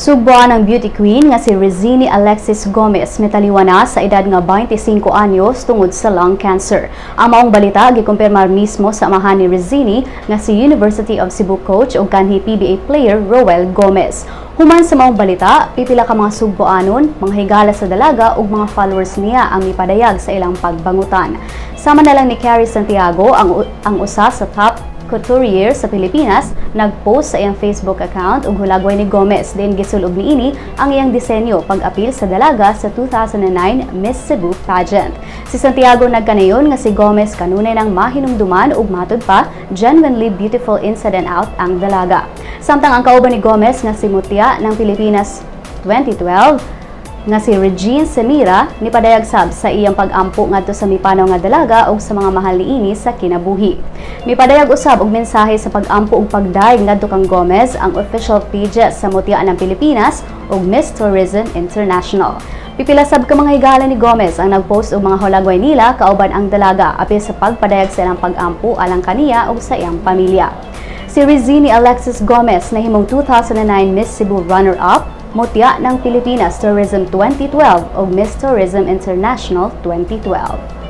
Sugboanang beauty queen nga si Rezini Alexis Gomez mitaliwa na sa edad nga 25 anyos tungod sa lung cancer. Ang maong balita gikumpirmar mismo sa amahan ni Rezini nga si University of Cebu coach ug kanhi PBA player Roel Gomez. Human sa maong balita, pipila ka mga sugboanon, mga higala sa dalaga ug mga followers niya ang mipadayag sa ilang pagbangutan. Sama na lang ni Cary Santiago, ang usa sa top couturier sa Pilipinas, nag-post sa iyang Facebook account og hulagway ni Gomez din gisulob niini ang iyang disenyo pag-apil sa dalaga sa 2009 Miss Cebu pageant. Si Santiago nagkanayon nga si Gomez kanunay nang mahinumduman ug matud pa, genuinely beautiful inside and out ang dalaga. Samtang ang kauban ni Gomez nga si Mutya ng Pilipinas 2012 nga si Regine Semira nipadayag sab sa iyang pag-ampo ngadto sa mipanaw nga dalaga ug sa mga mahal niini sa kinabuhi. Mipadayag usab og mensahe sa pag-ampo ug pagdayeg ngadto kang Gomez ang official pages sa Mutya ng Pilipinas ug Miss Tourism International. Pipila sab ka mga higala ni Gomez ang nagpost og mga hulagway nila kauban ang dalaga apil sa pagpadayag sa ilang pag-ampo alang kaniya ug sa iyang pamilya. Si Rezini Alexis Gomez nahimong 2009 Miss Cebu runner-up, Mutya ng Pilipinas Tourism 2012 ug Miss Tourism International 2012.